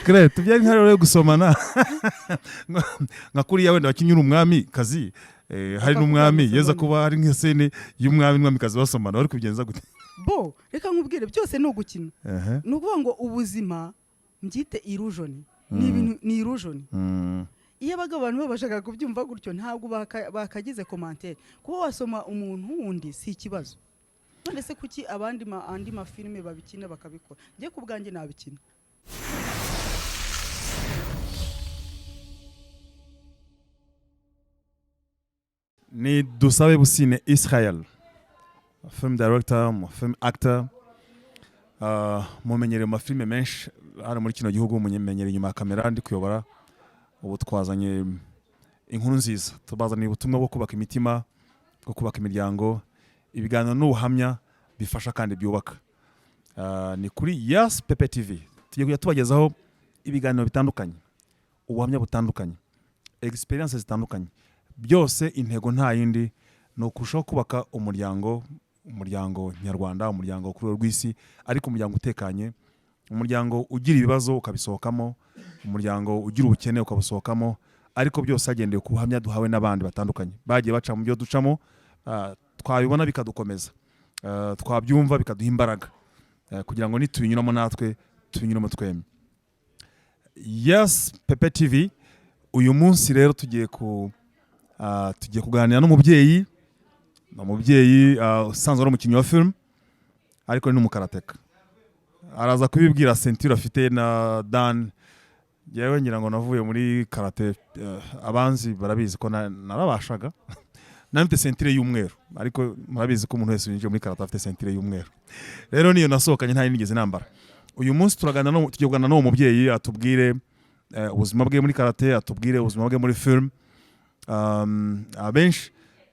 Claire, tubyare intare yo gusomana nka kuriya wenda wakinnye uri umwami kazi, hari n'umwami yeza kuba hari nk'i scène y'umwami n'umwamikazi basomana, wari kubigenza gute? Bo, reka nkubwire, byose ni ugukina. Ni ukuvuga ngo ubuzima mbyite illusion, ni ibintu, ni illusion. Iyo abagabo, abantu babashaga kubyumva gutyo, ntabwo bakagize commentaire. Kuba wasoma umuntu wundi si ikibazo. None se kuki abandi andi mafilime babikina, bakabikora? Njye ku bwanjye nabikina. Ni Dusabe Busine Israel, film director, film actor. Mumenyereye mu mafilime menshi hano muri kino gihugu, mumenyereye inyuma ya kamera ndi kuyobora. Ubu twazanye inkuru nziza, tubazaniye ubutumwa bwo kubaka imitima, bwo kubaka imiryango, ibiganiro n'ubuhamya bifasha kandi byubaka. Ni kuri Yas Pepe TV, tugiye kujya tubagezaho ibiganiro bitandukanye, ubuhamya butandukanye, experience zitandukanye. Byose intego nta yindi, ni ukurushaho kubaka umuryango, umuryango nyarwanda, umuryango ku rwego rw'isi, ariko umuryango utekanye, umuryango ugira ibibazo ukabisohokamo, umuryango ugira ubukene ukabusohokamo, ariko byose hagendewe ku buhamya duhawe n'abandi batandukanye bagiye baca mu byo ducamo. Twabibona bikadukomeza, twabyumva bikaduha imbaraga, kugira ngo nitubinyuramo natwe tubinyuramo twemye. Yes Pepe TV, uyu munsi rero tugiye kuganira n'umubyeyi. Ni umubyeyi usanzwe ari umukinnyi wa film, ariko ni n'umukarateka. Araza kubibwira ceinture afite na dan. Yewe, ngira ngo navuye muri karate, abanzi barabizi ko narabashaga, nari mfite ceinture y'umweru, ariko murabizi ko umuntu wese winjiye muri karate afite ceinture y'umweru. Rero niyo nasohokanye, nta nigeze nambara. Uyu munsi turaganira tugiye kuganira n'uwo mubyeyi, atubwire ubuzima bwe muri karate, atubwire ubuzima bwe muri film.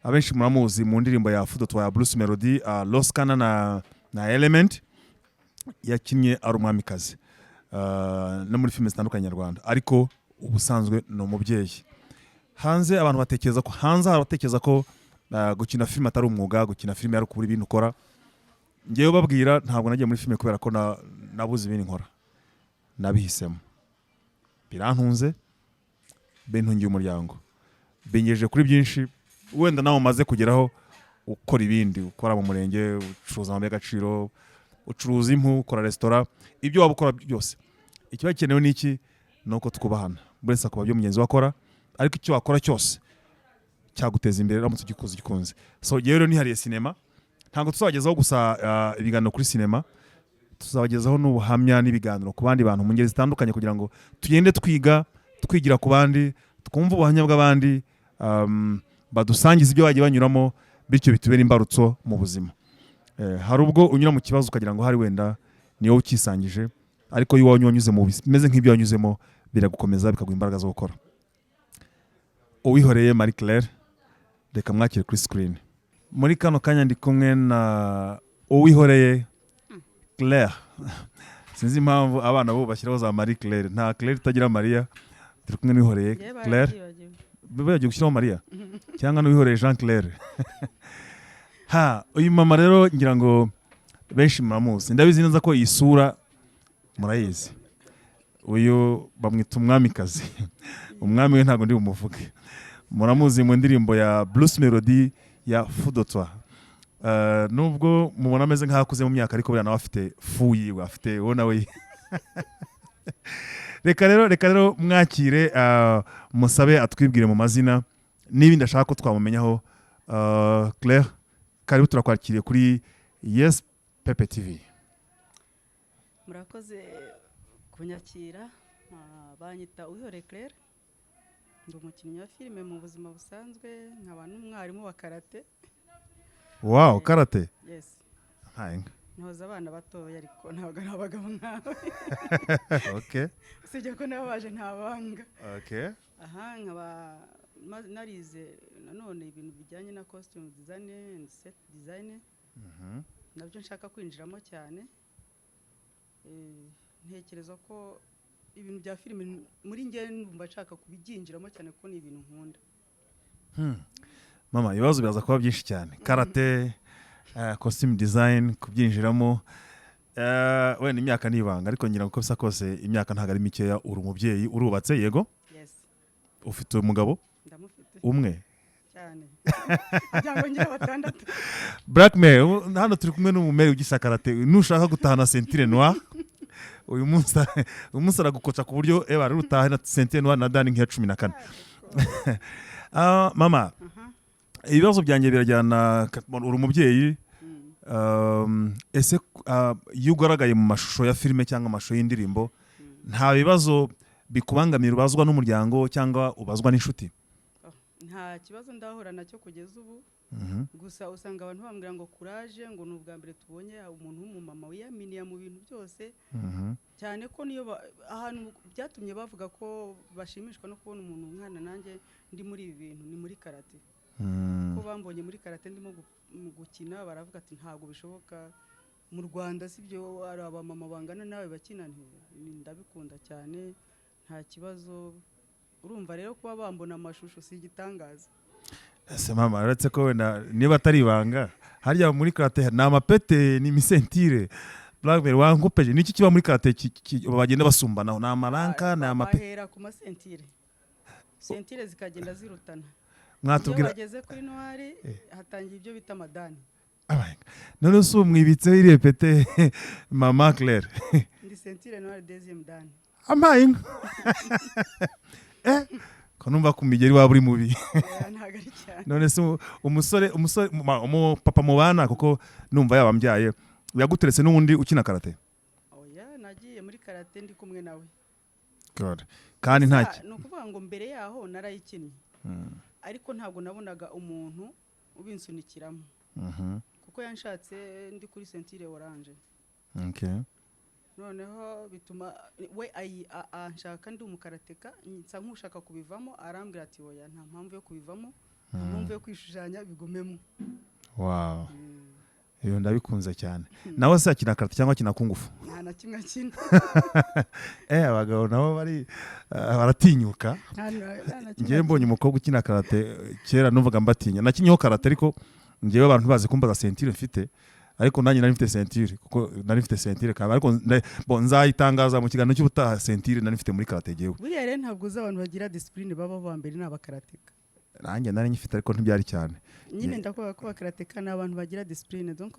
Abenshi muramuzi mu ndirimbo ya Fou de Toi ya Bruce Melody, Ross Kana na Element, yakinnye ari umwamikazi, no muri filime zitandukanye nyarwanda, ariko ubusanzwe ni umubyeyi. Hanze abantu batekereza ko, hanze hari abatekereza ko gukina filime atari umwuga, gukina filime ari ukubura ibintu ukora. Ngewe babwira, ntabwo nagiye muri filime kubera ko nabuze ibindi nkora. Nabihisemo, birantunze, bintungiye umuryango, bingejeje kuri byinshi wenda nawe umaze kugeraho ukora ibindi, ukora mu murenge, ucuruza amabuye y'agaciro, ucuruza impu, ukora resitora, ibyo waba ukora byose. Ikiba gikenewe ni iki? Ni uko twubahana, buri wese akaba ibyo mugenzi we akora, ariko icyo wakora cyose cyaguteza imbere uramutse ugikoze ugikunze. So yewe rero nihariye sinema. Ntabwo tuzabagezaho gusa ibiganiro kuri sinema, tuzabagezaho n'ubuhamya n'ibiganiro ku bandi bantu mu ngeri zitandukanye, kugira ngo tugende twiga, twigira ku bandi, twumve ubuhamya bw'abandi, badusangiza ibyo bagiye banyuramo, bityo bitubere imbarutso mu buzima. Hari ubwo unyura mu kibazo ukagira ngo hari wenda ni wowe ukisangije, ariko iyo wanyuze mu bimeze nk'ibyo wanyuzemo, biragukomeza, bikaguha imbaraga zo gukora. Uwihoreye Marie Claire, reka mwakire kuri screen. Muri kano kanya ndi kumwe na Uwihoreye Claire. Sinzi impamvu abana bo bashyiraho za Marie Claire, nta Claire itagira Maria. Turi kumwe n'Uwihoreye Claire. Bagiye gushyiraho Maria cyangwa n'Uwihoreye Jean Claire. Ha, uyu mama rero ngira ngo benshi muramuzi, ndabizi neza ko iyi sura murayizi. Uyu bamwita umwamikazi, umwami we ntabwo ndi bumuvuge. Muramuzi mu ndirimbo ya Bruce Melody ya Fou de Toi. Nubwo mubona ameze nk'aho akuze mu myaka, ariko buriya nawe afite fu yiwe, afite uwo nawe. Reka rero mwakire, musabe atwibwire mu mazina n'ibindi ashaka ko twamumenyaho. Claire, karibu, turakwakiriye kuri Yes Pepe TV. Murakoze kunyakira. Banyita Uwihoreye Claire, ndi umukinnyi wa filime mu buzima busanzwe, nkaba n'umwarimu wa karate. Wow, karate? Yes. Hai. Ntoza abana batoya, ariko ntabwo ari abagabo nkawe. Usibye ko nabo baje ntabanga. Aha nkaba narize nanone ibintu bijyanye na costume design and set design, nabyo nshaka kwinjiramo cyane. Ntekereza ko ibintu bya filime muri njye numva nshaka kubyinjiramo cyane, kuko ni ibintu nkunda. Mama, ibibazo biraza kuba byinshi cyane. Karate, costume design, kubyinjiramo. Wenda imyaka ni ibanga, ariko ngira ngo uko bisa kose imyaka ntabwo ari mikeya. Uri umubyeyi, urubatse, yego? Yes. Ufite umugabo? Ndamufite. Umwe? Cyane, kugira ngo ngire batandatu. Black Mary, hano turi kumwe n'umumeri ugisha karate. Nushaka gutahana ceinture noire uyu munsi, uyu munsi aragukoca ku buryo eba ari utahe na ceinture noire na dan nk'iya 14. Ah, mama, ibibazo byanjye birajyana. Uri umubyeyi. Ese iyo ugaragaye mu mashusho ya filime cyangwa amashusho y'indirimbo, nta bibazo bikubangamira ubazwa n'umuryango cyangwa ubazwa n'inshuti? Oh, nta kibazo ndahura nacyo kugeza ubu. Gusa usanga abantu bambwira ngo courage, ngo ni ubwa mbere tubonye umuntu w'umumama wiyaminiye mu bintu byose, cyane ko niyo ahantu byatumye bavuga ko bashimishwa no kubona umuntu umwana nanjye ndi muri ibi bintu ni muri karate, ko bambonye muri karate ndimo mu gukina, baravuga ati: "Ntabwo bishoboka mu Rwanda, sibyo, hari abamama bangana nawe bakina." Nti ndabikunda cyane, nta kibazo. Urumva rero kuba bambona amashusho si igitangaza. Ese mama, uretse ko wenda niba atari ibanga, harya muri karate ni amapete, ni imiceinture? Black Mary, wankopeje, niki kiba muri karate bagenda basumbanaho? Ni amaranka, ni amapete? Bahera ku maceinture, ceinture zikagenda zirutana. Iyo Mwatubwira. bageze kuri noire, hatangira ibyo bita amadani. Abaye. None se ubu mwibitseho iriya pete, mama Claire? Ndi ceinture noire deuxième dan. Ampaye inka, ko numva ku migeri waba uri mubi. Oya, ntabwo ari cyane. None se umusore umupapa mubana, kuko numva yabambyaye, yaguteretse n'ubundi ukina karate? Oya, nagiye muri karate ndi kumwe nawe. God. Kandi nta Gusa ni ukuvuga ngo mbere yaho narayikinnye, ariko ntabwo nabonaga umuntu ubinsunikiramo, kuko yanshatse ndi kuri ceinture orange. Noneho bituma we anshaka ndi umukarateka, nsa nk'ushaka kubivamo, arambwira ati: "Oya, nta mpamvu yo kubivamo, nta mpamvu yo kwishushanya, bigumemo." Iyo ndabikunze cyane. Nawe se akina karate cyangwa akina kung fu? Nta na kimwe akina. Abagabo nabo bari baratinyuka. Nta na kimwe. Ngewe mbonye umukobwa ukina karate, kera numvaga mbatinya. Nakinyeho karate, ariko ngewe abantu bazi kumbaza ceinture mfite, ariko nanjye nari mfite ceinture, kuko nari mfite ceinture kaba, ariko bo nzayitangaza mu kiganiro cy'ubutaha, ceinture nari mfite muri karate ngewe. Buriya rero ntabwo uzi abantu bagira discipline baba ba mbere ni abakarateka. Nanjye nari nyifite, ariko ntibyari cyane. Nyine ndakuvuga ko abakarateka ni abantu bagira discipline. Donc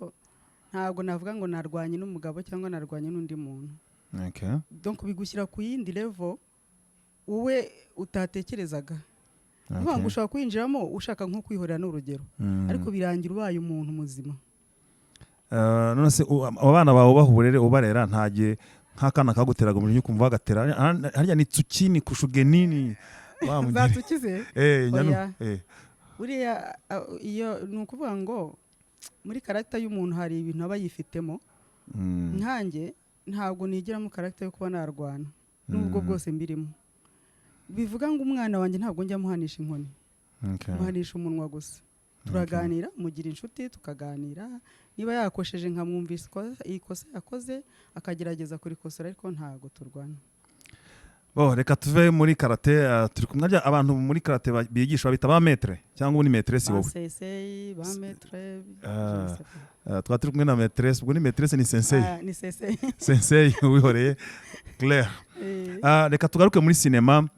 ntabwo navuga ngo narwanye n'umugabo cyangwa narwanye n'undi muntu. Donc bigushyira ku yindi level wowe utatekerezaga. Kuvuga ngo ushobora kwinjiramo ushaka nko kwihorera, ni urugero, ariko birangira ubaye umuntu muzima. None se abo bana bawe ubaha uburere, ubarera, nta gihe nk'akana kaguteraga umujinya ukumva bagatera harya ni tsukini kushugenini wa mugeni? Zatukize? Nyanu. Oya. Buriya iyo ni ukuvuga ngo muri caractère y'umuntu hari ibintu aba yifitemo. Nkanjye ntabwo nigiramo caractère yo kuba narwana nubwo bwose mbirimo. Bivuga ngo umwana wanjye ntabwo njya muhanisha inkoni, muhanisha umunwa gusa. Turaganira, mugira inshuti, tukaganira. Niba yakosheje nkamwumvisa ikosa yakoze, akagerageza kurikosora, ariko ntabwo turwana. Bo, reka tuve muri karate. Turi kumwe harya abantu muri karate bigisha babita ba maître cyangwa ubu ni maîtresse Ba wowe? Sensei, ba maître. Ah. Twaba turi kumwe na maîtresse, ubwo ni maîtresse, ni sensei? Ah, ni sensei. Sensei Uwihoreye Claire. Reka tugaruke muri sinema.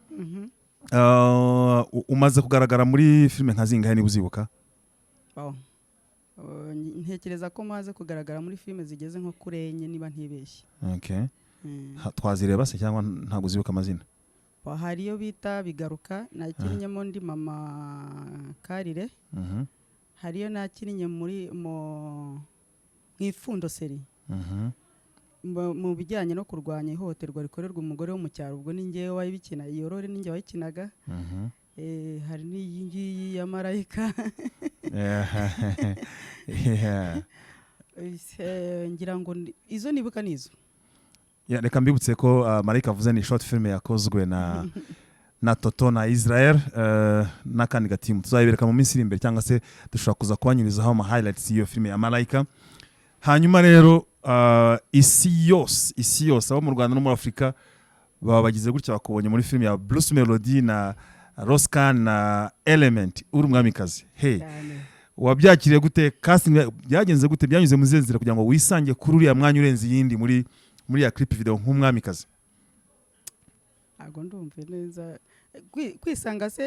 Umaze kugaragara muri filime nka zingahe, niba uzibuka? Wow. Ntekereza ko maze kugaragara muri filime zigeze nko kuri enye, niba ntibeshye. Twazireba se cyangwa ntabwo uzibuka amazina? Wa, hari iyo bita Bigaruka, nakinnyemo ndi mama Karire. Hari iyo nakinnye muri mu Ipfundo série, mu bijyanye no kurwanya ihohoterwa rikorerwa umugore wo mu cyaro. Ubwo ni ngewe wayibikina iyo role, ni ngewe wayikinaga. Hari n'iyi ngiyi ya Marayika. Ngira ngo izo nibuka ni izo. Yeah, reka mbibutse ko Marayika avuze ni short film yakozwe na Toto na Israel n'akandi gatimu. Tuzayibereka mu minsi iri imbere, cyangwa se dushobora kuza kubanyurizaho ama highlights y'iyo filime ya Marayika. Hanyuma rero isi yose, isi yose, abo mu Rwanda no muri Afurika baba bagize gutya bakubonye muri filime ya Bruce Melody na Roscan na Element, uri umwamikazi. Hey. Cyane. Wabyakiriye gute? Casting byagenze gute? Byanyuze mu zihe nzira kugira ngo wisange kuri uriya mwanya urenze iyindi muri ya clip video nk'umwamikazi? Ntabwo ndumve neza. Kwisanga se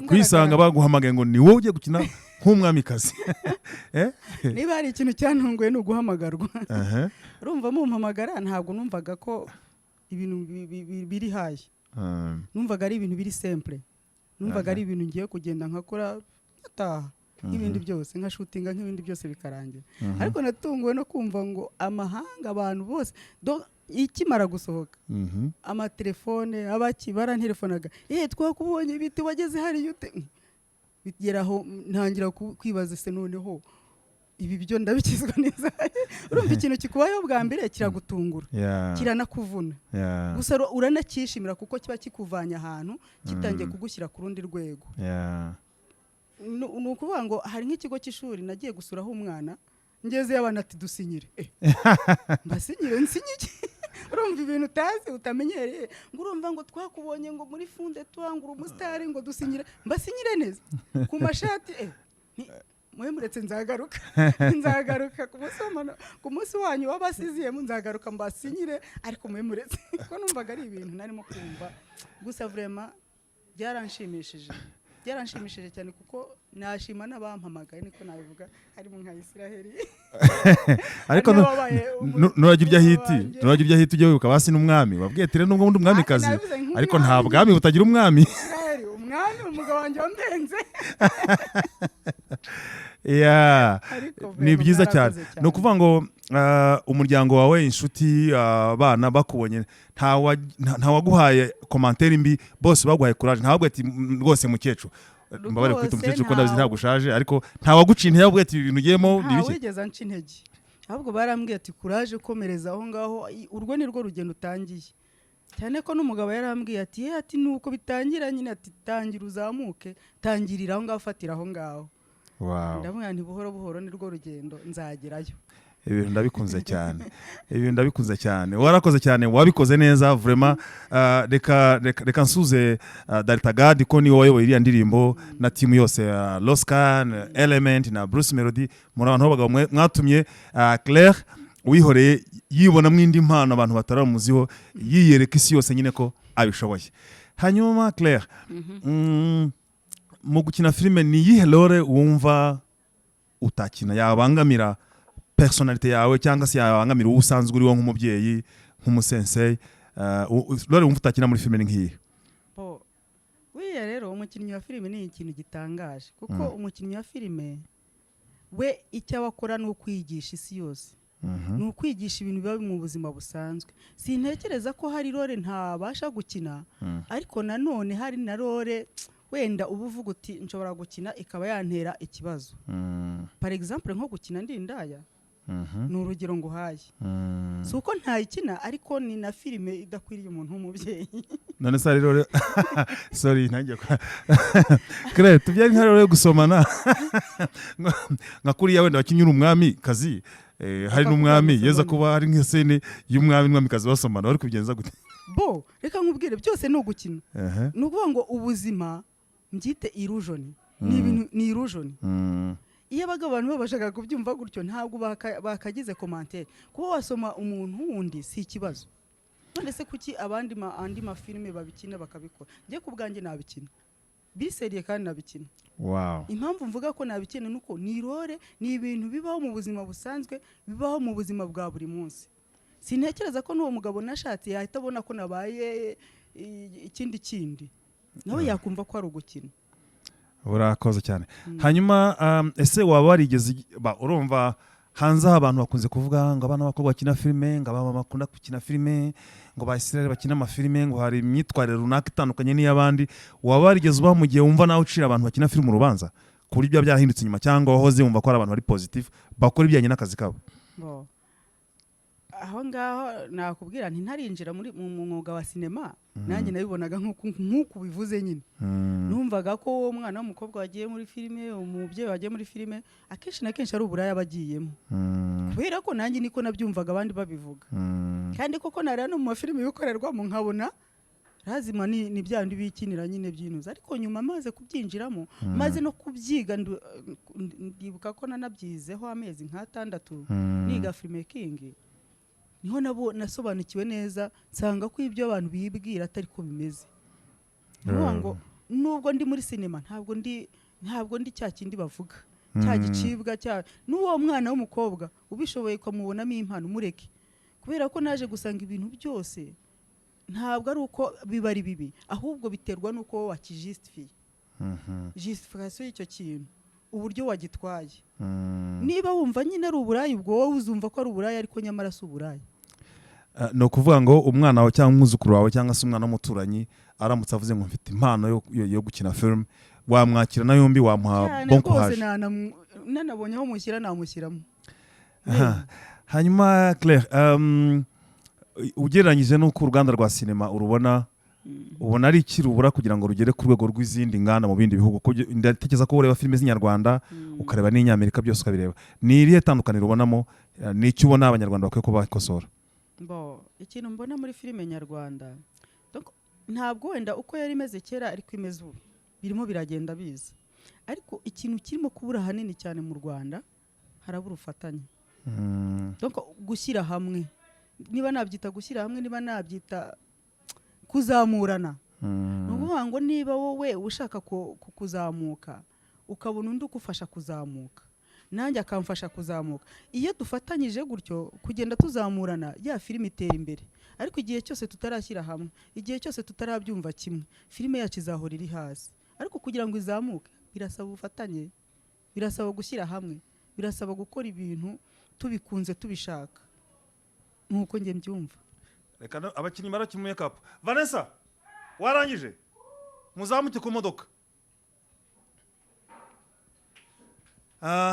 Kwisanga ngaragara? Baguhamagaye ngo ni wowe ugiye gukina nk'umwamikazi. Niba hari ikintu cyantunguye, ni uguhamagarwa. Urumva, mumpamagara ntabwo numvaga ko ibintu biri high. Numvaga ari ibintu biri simple, numvaga ari ibintu ngiye kugenda nkakora ngataha nk'ibindi byose, nka shootinga nk'ibindi byose, bikarangira. Ariko natunguwe no kumva ngo amahanga, abantu bose, ikimara gusohoka, amatelefone, abaki baranterefonaga: "Eh, twakubonye, ibiti wageze hariya ute?" Bigera aho ntangira kwibaza: se noneho ibi byo ndabikizwa neza? Urumva, ikintu kikubayeho bwa mbere kiragutungura, kiranakuvuna, gusa uranacyishimira kuko kiba kikuvanye ahantu kitangiye kugushyira ku rundi rwego. Ni ukuvuga ngo hari nk'ikigo cy'ishuri nagiye gusuraho umwana, ngezeyo abana ati: "Dusinyire." Eh, mbasinyire? Nsinye iki? Urumva, ibintu utazi, utamenyereye, ngo urumva ngo twakubonye ngo muri funde twangura umusitari, ngo dusinyire. Mbasinyire neza ku mashati? Eh, mwe muretse nzagaruka, nzagaruka ku munsi wanyu w'abasiziyemu, nzagaruka mbasinyire, ariko mwe muretse, kuko numvaga ari ibintu narimo kumva gusa. Vraiment byaranshimishije, byaranshimishije cyane, kuko nashima n'abampamagaye, niko nabivuga, harimo nka Israheli. Ariko Hari n'ababaye nurajya urya hit wanjye. Nurajya urya hit, ujye wibuka basi n'umwami wabwiye ati: "Rero nubwo ndi umwamikazi, Nabivuze nk'umwami. ariko nta bwami butagira umwami." Israheli, umwami, umugabo wanjye wambenze. Ariko Ni vraiment byiza cyane. mwarakoze. Ni ukuvuga ngo umuryango wawe, inshuti, abana bakubonye, nta waguhaye commentaire mbi, bose baguhaye courage? Ntabwo ati: rwose mukecuru," mbabare kwita Rwose. umukecuru kuko ndabizi ntabwo ushaje, ariko nta waguciye intege avuga ati: "Ibi bintu ugiyemo ni Nta biki?" wigeze anca intege, ahubwo barambwiye ati: "Courage, komereza aho ngaho, urwo ni rwo rugendo utangiye." Cyane ko n'umugabo yarambwiye ati: "Ye," ati, "nuko bitangira nyine," ati, "tangira uzamuke, tangirira aho ngaho, fatira aho ngaho." Ndavuga nti: "Buhoro buhoro ni rwo rugendo, nzagerayo." Ibintu ndabikunze cyane, ibintu ndabikunze cyane. Warakoze cyane, wabikoze neza vraiment. Reka nsuze Darita Gad, ko niwe wayoboye iriya ndirimbo, na team yose ya Roscan, Element na Bruce Melody. Muri abantu b'abagabo mwatumye Claire Uwihoreye yibonamo indi mpano abantu bataramuziho, yiyereka isi yose nyine ko abishoboye. Hanyuma Claire, mu gukina filime, ni iyihe role wumva utakina yabangamira personnalité yawe, cyangwa se yabangamira uwo usanzwe uriwo nk'umubyeyi, nk'umusensei? Role wumva utakina muri filime ni nk'iyi? Bo, buriya rero umukinnyi wa filime ni ikintu gitangaje, kuko umukinnyi wa filime we icyo aba akora ni ukwigisha isi yose, ni ukwigisha ibintu biba mu buzima busanzwe. Sintekereza ko hari role ntabasha gukina, ariko nanone hari na role wenda uba uvuga uti: "Nshobora gukina ikaba yantera ikibazo." Par exemple, nko gukina ndi indaya, ni urugero nguhaye. Si uko ntayikina, ariko ni na filime idakwiriye umuntu w'umubyeyi. None se rero, sorry, ntangiye Claire, tubyare nka rero yo gusomana nka kuriya wenda wakinnye uri umwami kazi, hari Bakavuga n'umwami yeza gusomana. kuba hari nk'iscène y'umwami n'umwamikazi basomana, wari kubigenza gute? Bo, reka nkubwire, byose ni ugukina. Ni ukuvuga ngo ubuzima, mbyite illusion, ni ibintu, ni illusion. Iyo abaga abantu babashaga kubyumva gutyo, ntabwo bakagize commentaire. Kuba wasoma umuntu wundi si ikibazo. None se kuki abandi andi mafilime babikina, bakabikora? Njye ku bwanjye nabikina biri sérieux kandi nabikina. Impamvu mvuga ko nabikina ni uko ni role, ni ibintu bibaho mu buzima busanzwe, bibaho mu buzima bwa buri munsi. Sintekereza ko n'uwo mugabo nashatse yahita abona ko nabaye ikindi kindi, nawe yakumva ko ari ugukina. Urakoze cyane. Hanyuma ese waba warigeze urumva hanze aho abantu bakunze kuvuga ngo abana b'abakobwa bakina filime, ngo abana bakunda gukina filime, ngo ba Israel bakina amafilime, ngo hari imyitwarire runaka itandukanye n'iy'abandi, waba warigeze ubaho mu gihe wumva nawe ucira abantu bakina filime urubanza, ku buryo byaba byarahindutse inyuma, cyangwa wahoze wumva ko hari abantu bari positif bakora ibijyanye n'akazi kabo? Bo, aho ngaho nakubwira nti ntarinjira muri mu mwuga wa sinema, nanjye nabibonaga nk'uku bivuze nyine. Numvaga ko uwo mwana w'umukobwa wagiye muri filime, umubyeyi wagiye muri filime, akenshi na kenshi ari uburaya aba agiyemo, kubera ko nanjye niko nabyumvaga abandi babivuga. Kandi koko nareba no mu mafilime ibikorerwamo, nkabona Lazima ni bya bindi bikinira nyine byinuza. Ariko nyuma maze kubyinjiramo, maze no kubyiga, ndibuka ko nanabyizeho amezi nk'atandatu niga filmmaking, niho nabo nasobanukiwe neza, nsanga ko ibyo abantu bibwira atari ko bimeze. Ni ukuvuga ngo nubwo ndi muri sinema, ntabwo ndi cya kindi bavuga cya gicibwa cya n'uwo mwana w'umukobwa ubishoboye ukamubonamo impano, umureke, kubera ko naje gusanga ibintu byose ntabwo ari uko biba ari bibi, ahubwo biterwa n'uko wowe wakijusitifiye, justification y'icyo kintu, uburyo wagitwaye. Niba wumva nyine ari uburaya, ubwo wowe uzumva ko ari uburaya, ariko nyamara si uburaya. Ni ukuvuga ngo umwana wawe cyangwa umwuzukuru wawe cyangwa se umwana w'umuturanyi aramutse avuze ngo mfite impano yo gukina filime, wamwakira na yombi, wamuha Cyane bon rwose. courage. Nanabonye aho mushyira namushyiramo. Aha. Hanyuma Claire, ugereranyije n'uko uruganda rwa sinema urubona, ubona ari iki rubura kugira ngo rugere ku rwego rw'izindi nganda mu bindi bihugu? Kuko ndatekereza ko ureba filime z'inyarwanda, ukareba n'inyamerika, byose ukabireba, ni irihe tandukaniro ubonamo? Ni icyo ubona abanyarwanda bakwiye kuba bakosora? Bo, ikintu mbona muri filime nyarwanda, donc, ntabwo wenda uko yari imeze kera ariko imeze ubu, birimo biragenda biza, ariko ikintu kirimo kubura ahanini cyane mu Rwanda, harabura ubufatanye. Donc gushyira hamwe, niba nabyita gushyira hamwe, niba nabyita kuzamurana. Ni ukuvuga ngo niba wowe ushaka kuzamuka, ukabona undi ugufasha kuzamuka, nanjye akamfasha kuzamuka, iyo dufatanyije gutyo kugenda tuzamurana, ya filime itera imbere. Ariko igihe cyose tutarashyira hamwe, igihe cyose tutarabyumva kimwe, filime yacu izahora iri hasi. Ariko kugira ngo izamuke birasaba ubufatanye, birasaba gushyira hamwe, birasaba gukora ibintu tubikunze, tubishaka, nk'uko njye mbyumva. Reka abakinnyi barakina make-up. Vanessa, warangije? Muzamuke ku modoka.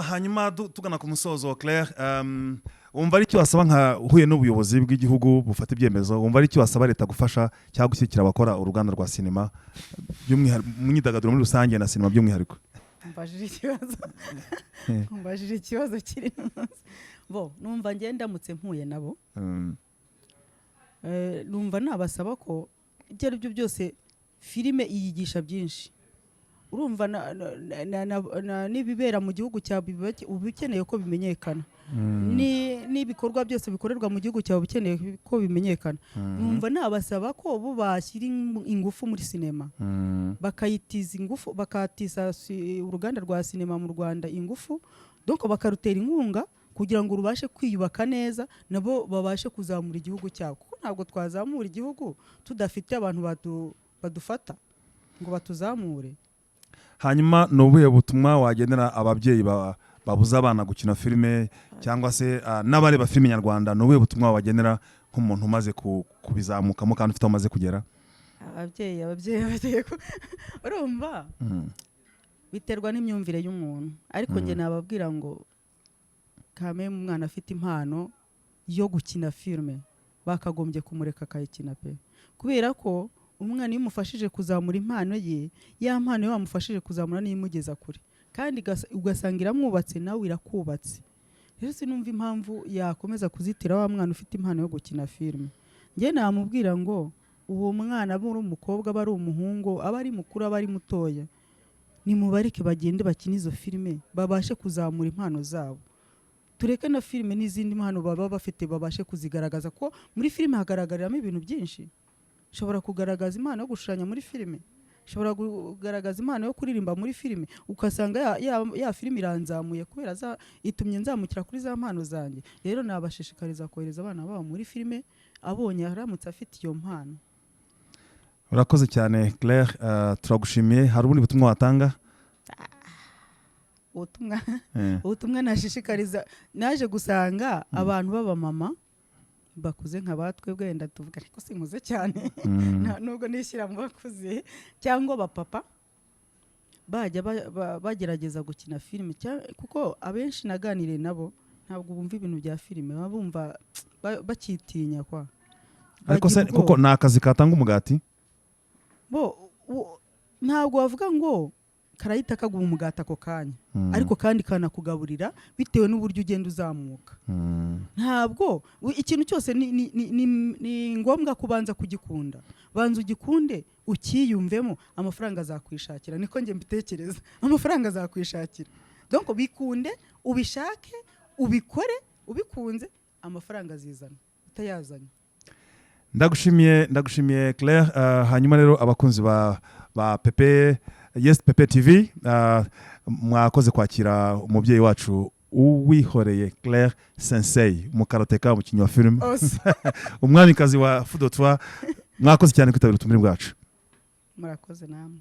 Hanyuma tugana ku musozo, Claire, wumva ari icyo wasaba nka uhuye n'ubuyobozi bw'igihugu bufata ibyemezo, wumva ari icyo wasaba leta gufasha cyangwa gushyigikira abakora uruganda rwa sinema by'umwihariko, mu myidagaduro muri rusange na sinema by'umwihariko? Mbajije ikibazo kiri munsi. Bo, numva njye ndamutse mpuye nabo, numva nabasaba ko ibyo ari byo byose filime iyigisha byinshi. Urumva n'ibibera mu gihugu cyawe uba ukeneye ko bimenyekana, n'ibikorwa byose bikorerwa mu gihugu cyawe uba ukeneye ko bimenyekana. Numva nabasaba ko bo bashyira ingufu muri sinema, bakayitiza ingufu, bakatiza uruganda rwa sinema mu Rwanda ingufu, donc bakarutera inkunga kugira ngo rubashe kwiyubaka neza, nabo babashe kuzamura igihugu cyabo, kuko ntabwo twazamura igihugu tudafite abantu badufata ngo batuzamure. Hanyuma ni ubuhe butumwa wagenera ababyeyi babuza abana gukina filime, cyangwa se n'abareba filime nyarwanda? Ni ubuhe butumwa wabagenera nk'umuntu umaze kubizamukamo kandi ufite aho umaze kugera? Ababyeyi urumva, biterwa n'imyumvire y'umuntu, ariko njye nababwira ngo kame umwana afite impano yo gukina filime, bakagombye kumureka akayikina pe, kubera ko umwana iyo umufashije kuzamura impano ye, ya mpano iyo wamufashije kuzamura niyo imugeza kure, kandi ugasanga iramwubatse, nawe irakubatse. Rero sinumva impamvu yakomeza kuzitira wa mwana ufite impano yo gukina filime. Njye namubwira ngo uwo mwana, aba ari umukobwa, aba ari umuhungu, aba ari mukuru, aba ari mutoya, nimubareke bagende bakine izo filime, babashe kuzamura impano zabo. Tureke na filime n'izindi mpano baba bafite babashe kuzigaragaza, ko muri filime hagaragariramo ibintu byinshi. Ushobora kugaragaza impano yo gushushanya muri filime, ushobora kugaragaza impano yo kuririmba muri filime, ugasanga ya filime iranzamuye kubera itumye nzamukira kuri za mpano zanjye. Rero nabashishikariza kohereza abana babo muri filime abonye aramutse afite iyo mpano. Urakoze cyane Claire, turagushimiye. Hari ubundi butumwa watanga? Ubutumwa, ubutumwa nashishikariza, naje gusanga abantu b'abamama bakuze nka batwe, wenda tuvuga ariko sinkuze cyane, nubwo nishyira mu bakuze, cyangwa abapapa bajya bagerageza gukina filime, kuko abenshi naganiriye nabo ntabwo bumva ibintu bya filime, baba bumva bakitinya kwa Ariko se Bagira kuko ubwoba. ni akazi katanga umugati? Bo, ntabwo wavuga ngo Karahita kaguha umugati ako kanya, ariko kandi kanakugaburira bitewe n'uburyo ugenda uzamuka. Ntabwo ikintu cyose ni ngombwa kubanza kugikunda. Banza ugikunde, ukiyumvemo, amafaranga azakwishakira. Niko njye mbitekereza, amafaranga azakwishakira. Donc bikunde, ubishake, ubikore ubikunze, amafaranga azizana utayazanye. Ndagushimiye, ndagushimiye Claire. Hanyuma rero abakunzi ba Pepe, Yes Pepe TV, mwakoze kwakira umubyeyi wacu Uwihoreye Claire Sensei, umukarateka, umukinnyi wa filime, umwamikazi wa Fudotwa. Mwakoze cyane kwitabira ubutumire bwacu. Murakoze namwe.